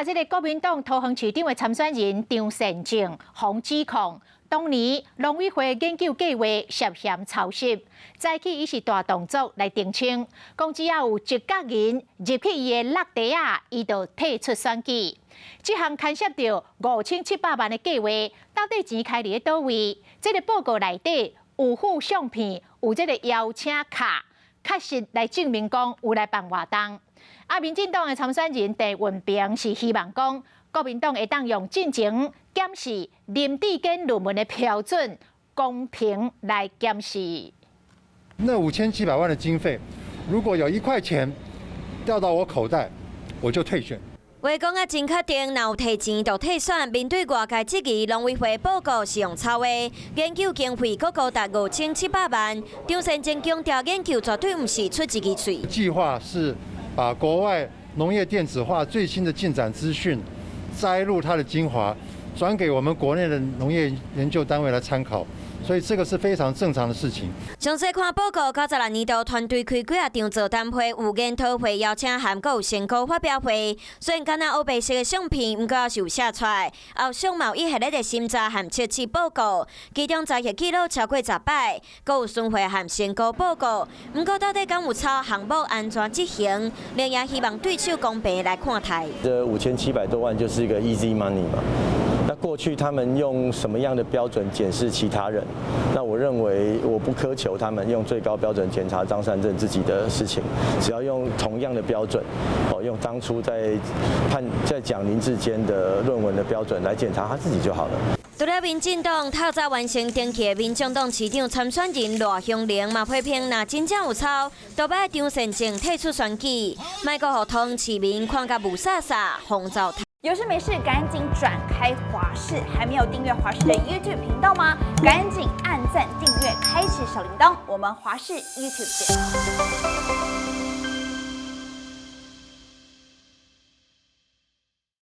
這个國民黨桃園市長的參選人張善政予指控，當年農委會研究計劃涉嫌抄襲，早起伊是大動作來澄清，講只要有一角銀入去伊的落袋仔，伊就退出選舉。這項牽涉著5700萬的計劃，到底錢開佇咧佗位？這个報告內底有附相片，有這个邀請卡，確實來證明講有來辦活動。啊，民進黨的參選人鄭運鵬是希望講，國民黨會當用進前檢視林智堅論文的標準，公平來檢視。那5700萬的經費，如果有1塊錢掉到我口袋，我就退選。話講啊，真確定，若有提錢就退選。面對外界質疑，農委會報告是用抄的，研究經費閣高達5700萬。張善政強調，研究絕對毋是出一支喙。計劃是把國外農業電子化最新的進展資訊摘錄它的精華，轉給我們國內的農業研究單位來參考。所以這個是非常正常的事情。詳細看報告，96年度團隊開幾仔場座談會，有研討會、邀請函，閣有成果發表會。雖然敢若烏白色的相片，毋過也是有寫出來。後續嘛有一系列的審查和測試報告，其中在協記錄超過10擺，閣有巡迴和成果報告。毋過到底敢有抄項目按怎執行？另也希望對手公平來看待。這5700多萬就是一個 easy money 嘛。那過去他們用什麼樣的標準檢視其他人？那我認為我不苛求他們用最高標準檢查張善政自己的事情，只要用同樣的標準，哦，用當初在判在講林智堅的論文的標準來檢查他自己就好了。除了民進黨透早完成登記的民眾黨市長參選人賴香伶嘛批評，若真正有抄，就欲張善政退出選舉，莫閣予桃園市民看甲霧煞煞，風走。有事沒事趕緊轉開華視，還沒有訂閱華視的 YouTube 頻道嗎？趕緊按讚訂閱，開啟小鈴鐺，我們華視 YouTube 見。